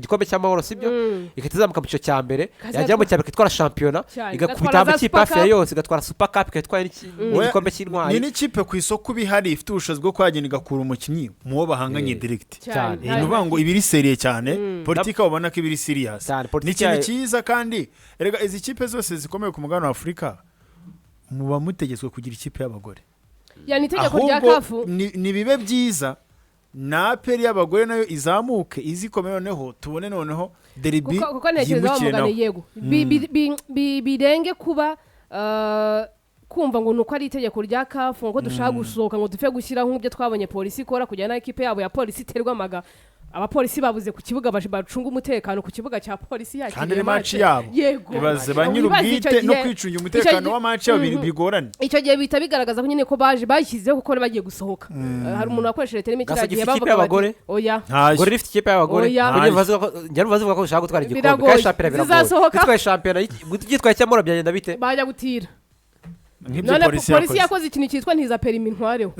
Igikombe cy'Amahoro, sibyo? Igahita izamuka mu cyiciro cya mbere, Ikaza yagera mu cya mbere ikitwara shampiyona, Cyane. igakubita Igatwara za amakipe Super hafi ya Cup. yose, igatwara Super Cup, ikaba itwaye n'igikombe cy'Intwari. Ni n'ikipe ku isoko iba ihari, ifite ubushobozi bwo kuhagenda igakura umukinnyi mu bo bahanganye direct. Cyane. Ni ukuvuga ngo iba iri sérieux cyane, politiki ubona ko iba iri serious. Cyane, Ni politiki ikintu yayo- cyiza. Kandi erega izi kipe zose zikomeye ku mugabane wa Afurika, muba mutegetswe kugira ikipe y'abagore. Ya, ni itegeko rya Ahubwo CAF. ni bibe byiza na APR y'abagore nayo izamuke izikomeye, noneho tubone noneho derby Kuko ntekereza wa yimukire mugani naho. Yego. Birenge kuba kumva ngo ni uko ari itegeko rya CAF, ngo dushaka gusohoka ngo dupfe gushyiraho nk'ibyo twabonye polisi ikora, kugira na ekipe yabo ya polisi iterwa amaga, abapolisi babuze ku kibuga bacunga umutekano ku kibuga cya polisi yakiriye Kandi ari match match. yabo. Yego. Ibaze ba Wibaze nyir'ubwite icyo no kwicungira umutekano wa match yabo bigorane. Icyo gihe bihita bigaragaza ko nyine ko baje bashyizeho kuko bari bagiye gusohoka. Hari umuntu wakoresheje terme kiriya Gasogi gihe ifite ikipe bavuga bati y'abagore? Oya. Ntayo. Gore ifite ikipe y'abagore? Oya. Njya numva zivuga ko ushaka gutwara igikombe. Biragoye. Kandi shampiyona biragoye. Zizasohoka. Gitwaye shampiyona, gitwaye cy'Amahoro, byagenda bite? Bajya gutira. Nk'ibyo None polisi polisi yakoze. Yakoze ikintu cyitwa ntiza perimi ntwareho.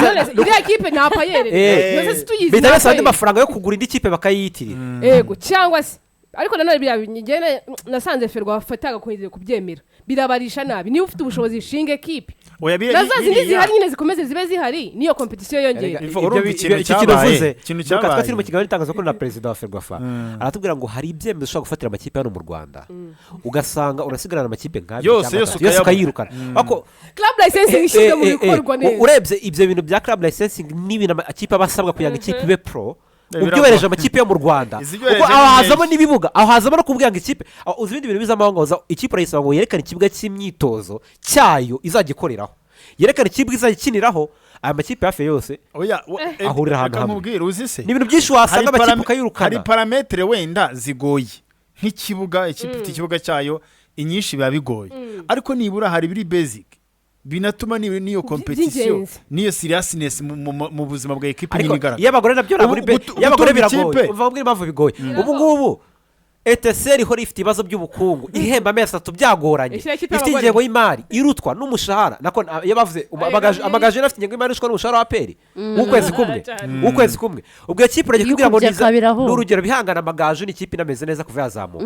None se, iriya kipe nta payere none se tuyizi? Bihita Nta bisaba andi payere. mafaranga yo kugura indi kipe bakayiyitirira. Yego, cyangwa se ariko nanone biriya njyewe nasanze Ferwafa itagakunze kubyemera, birabarisha nabi. Niba ufite ubushobozi, shinga ekipe Oya, na za zindi biriya- zihari nyine zikomeze zibe zihari, niyo compétition yongera. Erega, Ivo, urumva ikintu icyo kintu cyabaye, uvuze, ikintu nuko twari cyabaye. turi mu kiganiro n'itangazamakuru na perezida wa Ferwafa, aratubwira ngo hari ibyemezo ushobora gufatira amakipe hano mu Rwanda, ugasanga urasigarana amakipe nk'abiri Yose, cyangwa yose atatu, yose ukayabura. ukayirukana. Ariko Club licensing ishyizwe mu bikorwa neza. Urebye ibyo bintu bya club licensing n'ibintu amakipe aba asabwa kugira ngo ikipe ibe pro, Biragoye. ubyohereje amakipe yo mu Rwanda, Izi kuko byohereje aho ni hazamo menshi. n'ibibuga, aho hazamo no kubwira ngo ikipe aho uzi ibindi bintu bizamo aho ngaho, ikipe urayisaba ngo yerekane ikibuga cy'imyitozo cyayo izajya ikoreraho, yerekane ikibuga izajya ikiniraho. Aya makipe hafi ya yose Oya, ahurira ahantu reka hamwe. nkubwire, uzi se Ni ibintu byinshi wasanga Hari amakipe ukayirukana. Hari paramètres wenda zigoye nk'ikibuga, ikipe ifite ikibuga cyayo, inyinshi biba bigoye, ariko nibura hari ibiri basic binatuma n'iyo compétition By'ingenzi. n'iyo seriousness mu buzima bwa ekipe Ariko nyine igaragara. iyo abagore nabyo ntabwo Ubu ari iyo abagore gutunga biragoye. ikipe. Umva nkubwire impamvu bigoye. Ubu ngubu Etincelles ihora ifite ibibazo by'ubukungu, ihemba amezi 3 byagoranye, Ishyira ikipe ifite y'abagore. ingengo y'imari irutwa n'umushahara nako iyo bavuze Ayo, Amagaju yari afite ingengo y'imari irutwa n'umushahara wa APR w'ukwezi kumwe, Cyane. w'ukwezi kumwe. Ubwo iyo kipe urajya kubwira ngo Yikubye kabiri ahubwo. Ni urugero, bihangana, Amagaju ni ikipe inameze neza kuva yazamuka.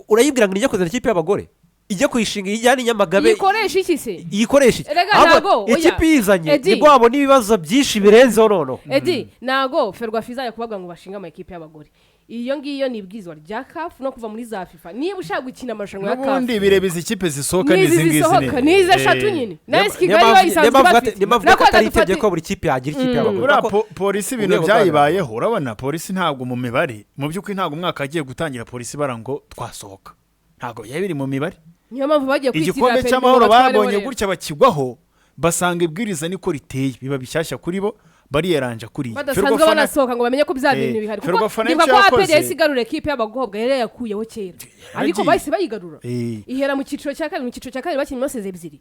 Urayibwira ngo nijya kuzana ikipe y'abagore, ijye kuyishinga ijyane i Nyamagabe? Yikoresha iki se? Iyikoresha iki? Erega Ahubwo ntago, oya. ikipe iyizanye, Edi. nibwo wabona ibibazo byinshi birenzeho noneho. Edi, ntago Ferwafa izajya kubabwira ngo bashinge amakipe y'abagore. Iyo ngiyo ni ibwirizwa rya CAF no kuva muri za FIFA. Niba ushaka gukina amarushanwa ya N'ubundi CAF, bireba izi kipe zisohoka. N'izi N'izi ngizi. zisohoka, n'izi eshatu nyine na Niyo AS Kigali bayisanzwe bafite. Niyo mpamvu ko atari itegeko buri kipe yagira ikipe y'abagore. Buriya Kuko polisi ibintu urwego rwayo- byayibayeho. Urabona polisi ntabwo mu mibare, mu by'ukuri ntabwo umwaka agiye gutangira polisi bara ngo twasohoka, ntabwo byari biri mu mibare. Niyo mpamvu bagiye kwitirira Igikombe perimi cy'Amahoro ngo batwareho babonye rero. gutya bakigwaho, basanga ibwiriza niko riteye, biba bishyashya kuri bo, bariyeranja kuriya. Badasanzwe banasohoka ngo bamenye ko bya bintu bihari, kuko Ferwafa ndibuka nicyo ko APR yakoze. yahise igarura ekipe y'abakobwa yari yakuyeho kera, ariko bahise bayigarura, ihera mu cyiciro cya kabiri. Mu cyiciro cya kabiri bakinnye season ebyiri,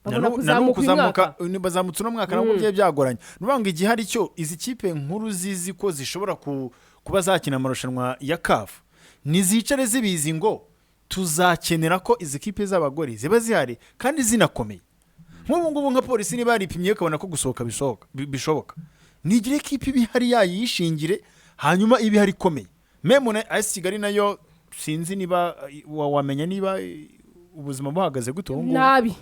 babona kuzamuka uyu mwaka. Bazamutse uno mwaka, nabwo byari byagoranye. Ni ukuvuga ngo igihe ari cyo izi kipe nkuru zizi ko zishobora kuba zakina amarushanwa ya CAF, ntizicare zibizi ngo tuzakenera ko izi kipe z'abagore ziba zihari kandi zinakomeye. Nk'ubu ngubu nka polisi niba yaripimye ikabona ko gusohoka bishoboka, nigire ekipe iba ihari yayishingire, hanyuma iba ihari ikomeye. Même na AS Kigali nayo, sinzi niba wamenya niba ubuzima buhagaze gute ubu ngubu. Nabi.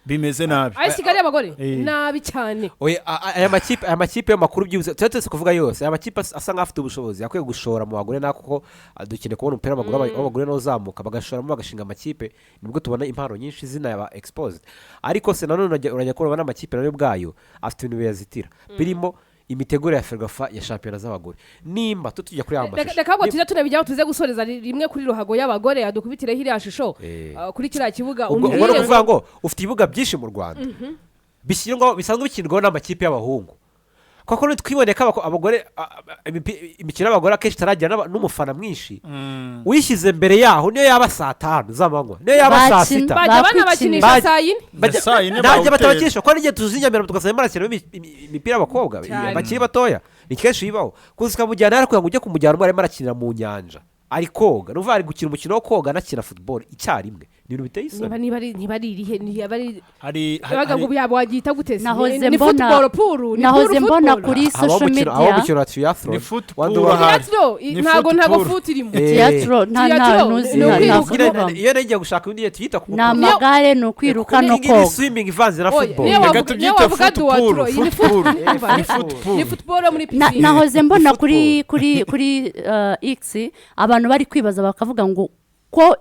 Bimeze nabi. AS Kigali y'abagore, nabi cyane. Oya, aya makipe y'amakuru byibuze tuba tuzi kuvuga yose, aya makipe asa nk'afite ubushobozi, akwiye gushora mu bagore nako, kuko dukeneye kubona umupira w'amaguru w'abagore nawo uzamuka, bagashoramo bagashinga amakipe, nibwo tubona impano nyinshi zinaba exposed. Ariko se nanone urajya kubona n'amakipe nayo ubwayo afite ibintu biyazitira, birimo imitegurire ya Ferwafa ya shampiyona z'abagore. Nimba tutujya kuri aya mashusho Reka ahubwo tujye tunabijyaho, tuze gusoreza rimwe kuri ruhago y'abagore, adukubitireho iriya shusho kuri kiriya kibuga. Ubwo ni Umbwire ukuvuga ngo ufite ibibuga byinshi mu Rwanda bishyirwaho, bisanzwe bikinirwaho n'amakipe y'abahungu, kuko twiboneye ko abagore imikino y'abagore akenshi itaragira n'umufana mwinshi. Uyishyize mbere yaho, niyo yaba saa 5 z'amanywa, niyo yaba saa Bakina. 6, Bajya banabakinisha saa 4. Saa 4 ntabwo bawutera. batabakinisha, kuko n'igihe tuzi Nyamirambo tugasanga barakina imipira y'abakobwa bakiri batoya. Ni kenshi bibaho kuza ukamujyana hariya, kugira ngo ujye kumujyana umwe arimo arakinira mu nyanja, ari koga, ni ukuvuga ari gukina umukino wo koga anakina football icyarimwe. Ni ibintu biteye Niba isoni. niba ari niba ari irihe, niba ari Hari baga ngo yaba wagita gute se? Nahoze Ni mbona- football pool, ni nahoze pool mbona football. kuri Habaho social umukino, habaho media. umukino wa triathlon. Ni football Wandi ahari. Triathlon, Ni ntago football. foot irimo. Triathlon, nta Triathlon, ntuzi ni nta ukwiruka. football. Iyo nagiye gushaka undi tuyita ku Ni amagare, ni ukwiruka no Iyi ngiyi ni koga. swimming ivanze na Oya, football. niyo Reka wavuga, niyo tubyite wavuga football, duatro, iyi ni football. football. Ni football. Ni football yo muri piscine. Nahoze mbona Ni kuri X abantu bari kwibaza, bakavuga ngo ko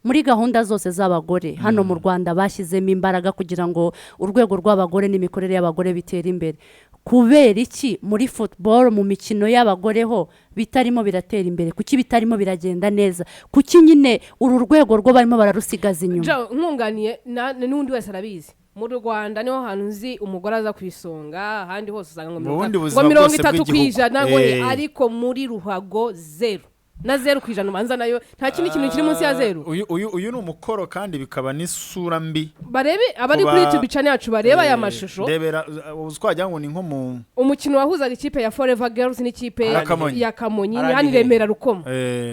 muri gahunda zose z'abagore hano mu Rwanda bashyizemo imbaraga kugira ngo urwego rw'abagore n'imikorere y'abagore bitere imbere, kubera iki muri football, mu mikino y'abagore ho bitarimo biratera imbere? Kuki bitarimo biragenda neza? Kuki nyine uru rwego rwo barimo bararusigaza inyuma? Jo, nkunganiye n'undi wese arabizi, mu Rwanda niho hantu nzi umugore aza ku isonga. Ahandi hose usanga ngo Mu bundi buzima ngo mirongo bwose itatu ku bw'igihugu. ijana ngo ariko muri ruhago 0 na 0% ubanza nayo nta kindi kintu kiri munsi ya 0. Uyu ni umukoro kandi bikaba n'isura mbi. Barebe abari kuri YouTube channel yacu, barebe aya mashusho. Ndebera ubu twagira ngo ni nko mu Umukino wahuzaga ikipe ya Forever Girls n'ikipe Ya Kamonyi. ya Kamonyi, ni Arani hano i he? Remera Rukoma,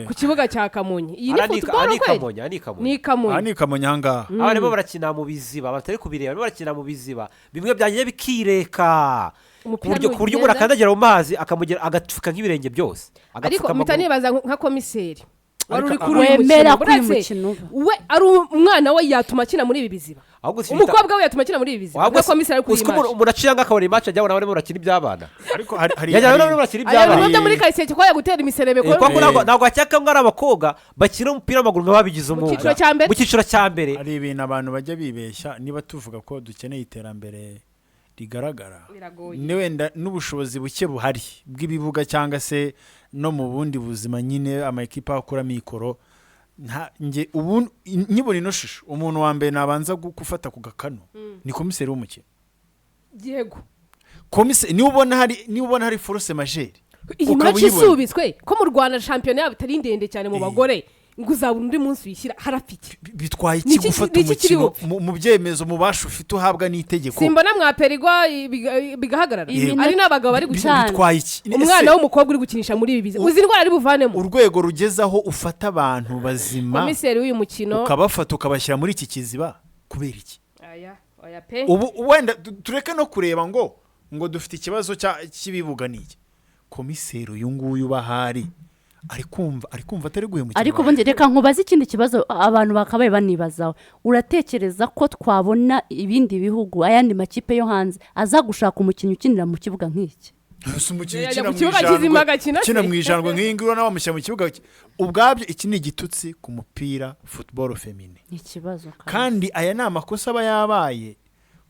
ku kibuga cya Kamonyi. Iyi ni football Ani kweli? Kamonyi, ani Kamonyi. Ni Aha Kamonyi. ni Kamonyi ahangaha. Aba barimo barakina mu biziba, batari kubireba, barimo barakina mu biziba bimwe byagiye bikireka ku Umupira buryo ku buryo umuntu ntugenda. akandagira mu mazi akamugera agapfuka nk'ibirenge byose, Ariko agapfuka mpita amaguru. nibaza nka komiseri wari uri Ariko kuri uyu Wemera mukino, ko uyu Buretse, mukino uba. we ari umwana we yatuma akina muri ibi biziba? Ahubwo si Umukobwa we yatuma akina muri ibi biziba? Ahubwo Nka komiseri ari kuri uzi ko iyi match. umuntu aciye akabona imatch ajya abona barimo barakina iby'abana. Ariko hari Yajya abona barimo barakina Aya iby'abana. bigo byo muri karitsiye ko gutera imiserebe Kuko ntabwo wakeka ngo ari abakobwa bakina umupira w'amaguru nk'ababigize umwuga. Cyiciro cya mbere? Mu cyiciro cya mbere. Hari ibintu abantu bajya bibeshya. Niba tuvuga ko dukeneye iterambere rigaragara, Biragoye. ni wenda n'ubushobozi buke buhari bw'ibibuga cyangwa se no mu bundi buzima nyine ama ekipa akura mikoro, nta nge ubu nkibona ino shusho, umuntu wa mbere nabanza gufata ku gakanu ni komiseri w'umukino. Yego. Komiseri, niba ubona hari force majeure, Iyi ukaba match uyibona. isubitswe, ko mu Rwanda shampiyona yabo itari ndende cyane mu bagore, ngo uzabona undi munsi uyishyira harafite. Bitwaye iki gufata Ni iki kiri umukino bupfe? mu byemezo mubasha ufite uhabwa n'itegeko? Simbona mwaperigwa bigahagarara, ari n'abagabo bari gukina. Cyane. Bitwaye iki? Umwana Ese w'umukobwa uri gukinisha muri ibi biziba, uzi indwara ari buvanemo? Urwego rugezaho ufata abantu bazima, Komiseri w'uyu mukino, ukabafata ukabashyira muri iki kiziba kubera iki? Aya oya pe. Ubu wenda tureke no kureba ngo dufite ikibazo cy'ibibuga n'iki. Komiseri uyu nguyu bahari ari kumva atari guhemukira Ariko abantu. ubundi reka nkubaze ikindi kibazo abantu bakabaye banibazaho. Uratekereza ko twabona ibindi bihugu, ayandi makipe yo hanze aza gushaka umukinnyi ukinira mu kibuga nk'iki? Ese umukinnyi Yajya ukina ku mu kibuga ijandwe, kizima agakina se? ukina mu ijandwe nk'iyi ngiyi, urabona wamushyira mu kibuga ubwabyo iki ni igitutsi ku mupira football féminin. Ni ikibazo kabisa. Kandi aya ni amakosa aba yabaye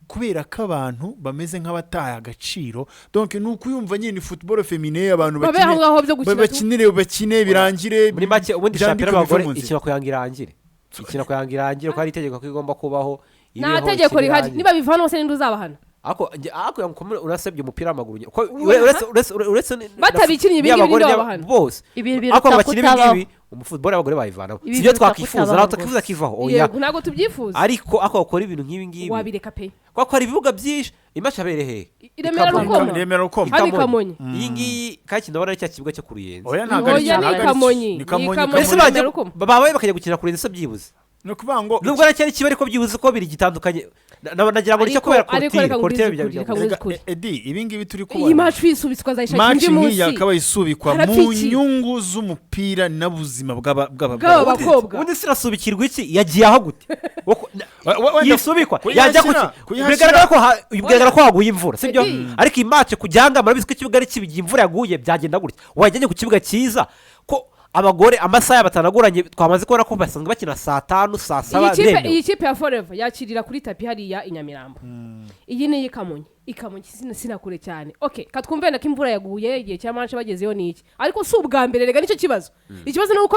kubera ko abantu bameze nk'abataye agaciro. Donc ni ukuyumva nyine ni football féminin, abantu Babe aho ngaho byo gukina tu. Bakinire, bakine birangire. Muri make, ubundi byandikwe shampiyona bive y'abagore mu nzira. ikina kugira ngo irangire, ikina kugira ngo irangire, ko hari itegeko ko igomba kubaho, Nta ibeho, tegeko ikine rihari. irangire. Niba bivana hose, ninde uzabahana? Ariko urasebye umupira w'amaguru nyine. Ko uretse Batabikinnye ibi ngibi, n'abagore ninde wabahana? bose. Ibi biruta Ariko bakina ibi kutabaho. ngibi, umufutball y'abagore bayivanaho. Ibi Si byo biruta twakwifuza, kutabaho ntabwo twakwifuza rwose. kivaho, oya. Yego, ntabwo tubyifuza. Ariko ako bakora ibintu nk'ibi ngibi, Wabireka pe. kuko hari ibibuga byinshi. Imaci abereye hehe? I Remera Kamonyi. Rukoma. Remera Rukoma. Hano i Kamonyi. Iyi ngiyi kandi ndabona ari cya kibuga cyo ku Ruyenzi. Oya, ntabwo ari Oya, cyo, ni ntabwo ari cyo. Kamonyi. Ni Kamonyi. Ni Kamonyi. Mbese Remera bajya Rukoma. babaye bakajya gukina ku Ruyenzi se byibuze? Ni ukuvuga ngo Nubwo ari cyari kiba, ariko byibuze ko biri gitandukanye. Nagira ngo nicyo kubera Ariko reka korotire nkubwize korotire ukuri, bijya reka nkubwize Reka, ukuri. Edi, ibi ngibi turi Iyi kubona, match isubitswe azayishakira match undi nk'iyi munsi. yakabaye isubikwa mu Harapfa iki? nyungu z'umupira n'ubuzima bw'aba Bw'aba bakobwa. Ubundi sinasubikirwa iki? Yagiye aho gute? Wenda Yisubikwa kuyihashyira- yajya kuki? Kuyihashyira- Bigaragara ko haguye imvura, sibyo? Edi. Ariko iyi match kujyanga, murabizi ko ikibuga ari kibi. Igihe imvura yaguye byagenda gutya. Wajyanye ku kibuga cyiza, ko abagore amasaha yabo atanagoranye, twamaze kubona ko basanzwe bakina saa 5, saa 7, Iyi kipe, bemewe. iyi kipe ya Forever yakirira kuri tapis hariya i Nyamirambo. Iyi ni iy'i Kamonyi. I Kamonyi sinakure cyane. Okay, katwumve ko imvura yaguye igihe cya match bagezeyo ni iki, ariko si ubwa mbere rega. Nicyo kibazo. Ikibazo ni uko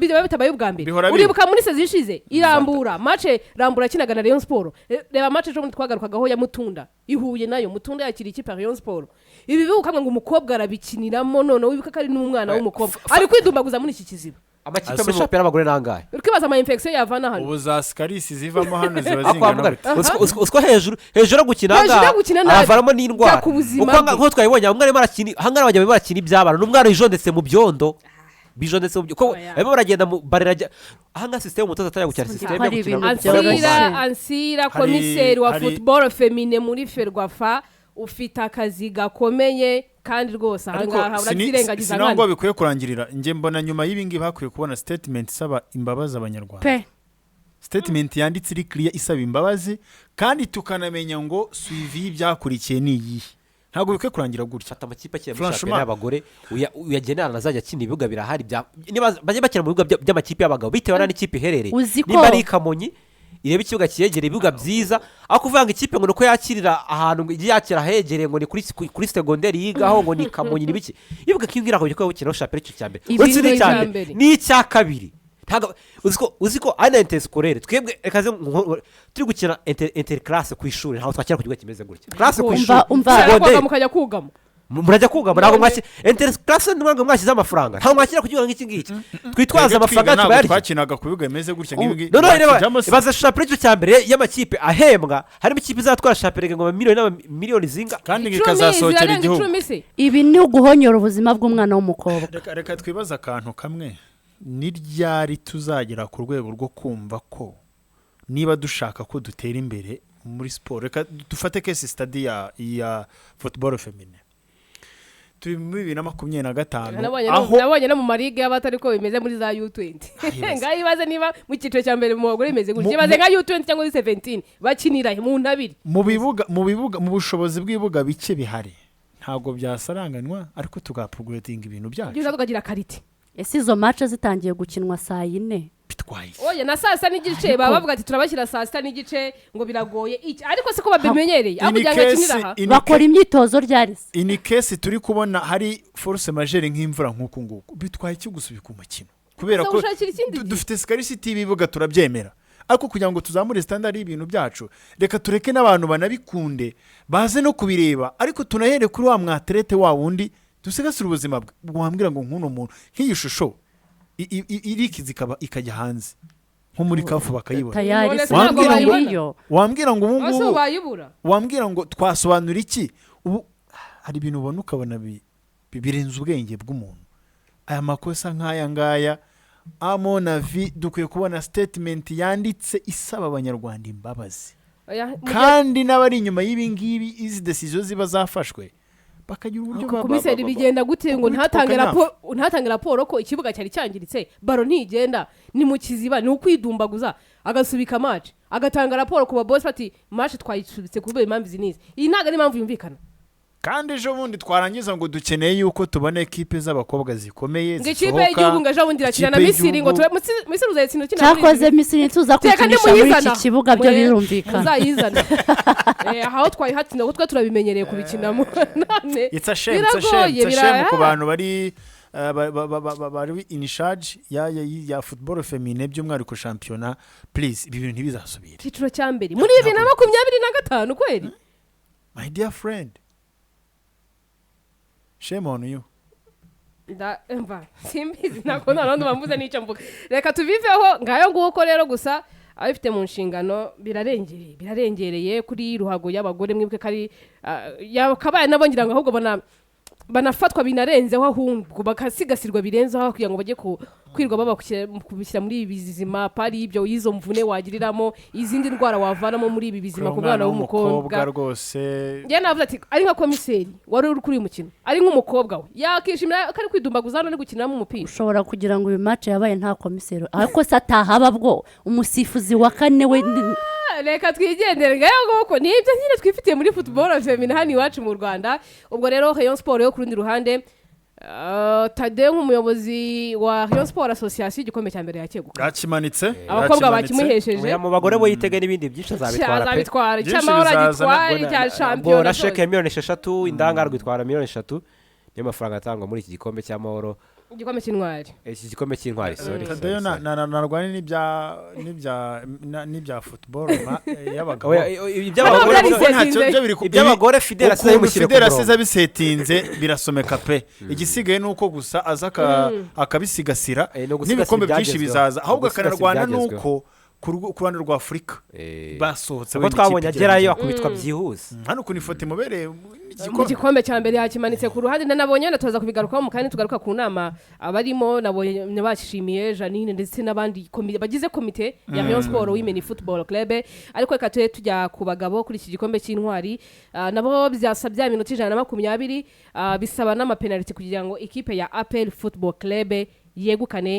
biba bitabaye ubwa mbere. Bihora biba. Uribuka muri saison ishize irambura match, Rambura akinaga na Rayon Sport. Reba match ejo bundi twagarukagaho ya Mutunda ihuye nayo, Mutunda yakiriye ikipe ya Rayon Sport. Ibi bibuka ngo umukobwa arabikiniramo, none wibuka ko ari n'umwana w'umukobwa ari kwidumbaguza muri iki kiziba. Amakipe Ase muri shampiyona y'abagore ni angahe? Uri kwibaza ama infection yavana hano. Ubu za sikarisi zivamo hano ziba Ako zingana wamugana, gute? uziko hejuru yo gukina Hejuru yo ahangaha gukina nabi. aravanamo n'indwara. Jya ku buzima Uko bwe. Nk'uko twabibonye, umwana arimo arakina ahangana, bajya barimo barakina iby'abana n'umwana wijondetse mu byondo. Bijo ndetse ko Oya. barimo baragenda mu barerajya aha ngaha système umutoza atajya gukina Sinzi système ko yo ari gukina ibintu ballon byoroshye. commande. Ansira komiseri wa football féminin muri FERWAFA, ufite akazi gakomeye kandi rwose aha Ariko ngaha urabyirengagiza sinaho ngo nkana. bikwiye kurangirira. Njye mbona nyuma y'ibi ngibi hakwiye kubona statement isaba imbabazi Abanyarwanda, pe. statement yanditse iri clear isaba imbabazi, kandi tukanamenya ngo suivi y'ibyakurikiye ni iyihe. Ntabwo bikwiye kurangira gutya. Fata amakipe akina muri Franchement. shampiyona y'abagore, uyagenera azajya akina, ibibuga birahari niba bajye bakina mu bibuga by'amakipe y'abagabo bitewe n'aho n'ikipe iherereye. Uzi ko- Niba ari i Kamonyi, irebe ikibuga kiyegereye, ibibuga byiza, aho kuvuga ngo ikipe ngo ni uko yakirira ahantu, ngo ijye yakira ahegereye, ngo ni kuri segonderi yigaho, ngo ni Kamonyi, ni biki. Ibibuga nk'ibi ntabwo bikwiye gukinaho shampiyona icyo cya mbere, Ibi uretse ni n'icya icya mbere mbere. N'icya kabiri ntabwo uzi ko ari na interscolaire. Twebwe reka turi gukina interclasse ku ishuri, ntabwo twakira ku kibuga kimeze gutya, classe ku ishuri. Segonderi. Segonderi. Mukajya kugama. Murajya kugama, ntabwo mwakira interclasse, ntabwo mwashyize amafaranga, ntabwo mwakira ku kibuga nk'iki ngiki twitwaza Twebwe amafaranga twiga ntabwo tubayarya. twakinaga ku bibuga bimeze gutya nk'ibi ngibi. Noneho reba, Wakijyamo se? Ibaze shampiyona icyo cya mbere y'amakipe ahembwa, harimo ikipe izatwara shampiyona ngo miliyoni n'amamiliyoni zinga. Kandi ngo 10 ikazasohokera zirarenga igihugu. 10 se. Ibi ni uguhonyora ubuzima bw'umwana w'umukobwa. Reka twibaze akantu kamwe: ni ryari tuzagera ku rwego rwo kumva ko niba dushaka ko dutera imbere muri siporo? Reka dufate case study ya football féminin. Turi muri 2025, Nabonye aho nabonye no mu marige y'abatari ko bimeze muri za U20. Ibaze. Ngaho ibaze niba mu cyiciro cya mbere mu bagore bimeze gutya, ibaze nka U20 cyangwa U17 bakinira he? Mu ntabire. Mu bibuga, mu bushobozi bw'ibibuga bike bihari, ntabwo byasaranganywa, ariko tugaupgradinga ibintu byacu. Byiza tukagira qualité. Ese izo match zitangiye gukinwa saa 4? Bitwaye iki? Oya, na saa 6:30 baba bavuga ati turabashyira saa 6:30, ngo biragoye iki, ariko siko babimenyereye aho In kugira ngo akinire aha. Bakora imyitozo ryari se? In case turi kubona hari force majeure nk'imvura nk'uku nguku, bitwaye iki gusubika umukino kubera ko Ushakira ikindi gihe. dufite scarcity y'ibibuga, turabyemera, ariko kugira ngo tuzamure standard y'ibintu byacu, reka tureke n'abantu banabikunde baze no kubireba, ariko tunahere kuri wa mwathlete wa wundi, dusigasire ubuzima bwe. Wambwira ngo nk'uno muntu, nk'iyi shusho irikiza ikaba ikajya hanze nko muri CAF bakayibona, Tayari None se se ntabwo ntabwo bayibona? iriyo. Wambwira ngo ubu Ese ngubu bayibura? Wambwira ngo twasobanura iki? Ubu hari ibintu ubona ukabona birenze ubwenge bw'umuntu. Aya makosa nk'aya ngaya, à mon avis, dukwiye kubona statement yanditse isaba Abanyarwanda imbabazi, Oya, kandi n'abari inyuma y'ibi ngibi, izi décision ziba zafashwe, bakagira uburyo Komiseri, bigenda gute ngo bakubitwa ntatange akanyafu? ntatange raporo ko ikibuga cyari cyangiritse, ballon ntigenda, ni mu kiziba, ni ukwidumbaguza, agasubika match, agatanga raporo ku babosi bati match twayisubitse kubera impamvu izi n'izi? Iyi ntabwo ari impamvu yumvikana. Kandi ejo bundi twarangiza ngo dukeneye yuko tubona ekipe z'abakobwa zikomeye Ngo ikipe zisohoka. y'igihugu ngo ejo bundi irakina na Ikipe Misiri ngo y'igihugu. Misiri uzayitsinda ukina muri Cyakoze Misiri ntituza Teka kwikinisha muri iki nimuyizana. kibuga byo birumvikana. Muzayizana. Aho twayihatsinda kuko twe turabimenyereye kubikinamo none. It's a shame, it's a shame, Biragoye, it's a shame ku bantu bari in charge ya football féminin, by'umwihariko shampiyona. Please, ibi bintu ntibizasubire. Icyiciro cya mbere muri 2025 kweri? My dear friend, shame on you. Mva simbizi, ntabwo nta n'undi bambuze n'icyo mvuga, reka tubiveho ngayo nguko. Rero gusa abifite mu nshingano, birarengereye, birarengereye kuri ruhago y'abagore. Mwibuke ko ari yakabaye nabo ngira ngo ahubwo banafatwa binarenzeho, ahubwo bakasigasirwa birenzeho, kugira ngo bajye kwirirwa kubishyira muri ibi bizima pari ibyo y'izo mvune wagiriramo, izindi ndwara wavanamo muri ibi bizima ku mwana w'umukobwa. Rwose. Njye navuze ati ari nka komiseri wari uri kuri uyu mukino, ari nk'umukobwa we, yakishimira ko ari kwidumbaguza hano ari gukiniramo umupira? Ushobora kugira ngo uyu match yabaye nta komiseri, ariko se atahaba bwo umusifuzi wa kane we Reka twigendere ngayo nguko, ni ibyo nyine twifitiye muri football féminin hano iwacu mu Rwanda. Ubwo rero Rayon Sport yo ku rundi ruhande, Tade nk'umuyobozi wa Rayon Sport Association, igikombe cya mbere yakeguka. Yakimanitse. Abakobwa Yakimanitse. bakimuhesheje. Oya, mu bagore bo yitege n'ibindi byinshi, azabitwara pe. Azabitwara. Byinshi Icy'amahoro bizazana. agitwara, icya shampiyona na chèque zose. ya miliyoni 6, indangarwa itwara miliyoni 3, niyo mafaranga atangwa muri iki gikombe cy'amahoro. Igikombe cy'intwari. Iki gikombe cy'intwari, sorry, sorry, Tadeyo sorry. narwane n'ibya football y'abagabo. Oya, iby'abagore Hano Kuko ntacyo byari byo biri iby'abagore Fidele asize ukuntu bimushyire ku Fidele murongo. asize abisetinze birasomeka pe. Igisigaye ni uko gusa aza akabisigasira, Ni ugusigasira n'ibikombe byinshi ibyagezweho. bizaza, ahubwo Ni ugusigasira akanarwana ibyagezweho. n'uko Ku ruhande rwa Afurika basohotse Kuko wenda twabonye ikipe agerayo igerageza. akubitwa byihuse. Hano ukuntu ifoto imubereye Mu igikombe. Gikombe cya mbere yakimanitse ku ruhande. Nanabonye wenda tuza kubigarukaho mu kanya tugaruka ku nama abarimo, nabonye bashimiye Janine ndetse n'abandi bagize komite ya Rayon Sport Women Football Club. Ariko reka tube tujya ku bagabo kuri iki gikombe cy'Intwari. Nabo byasabye iminota 120, bisaba n'amapenaliti kugira ngo ikipe ya APR Football Club yegukane.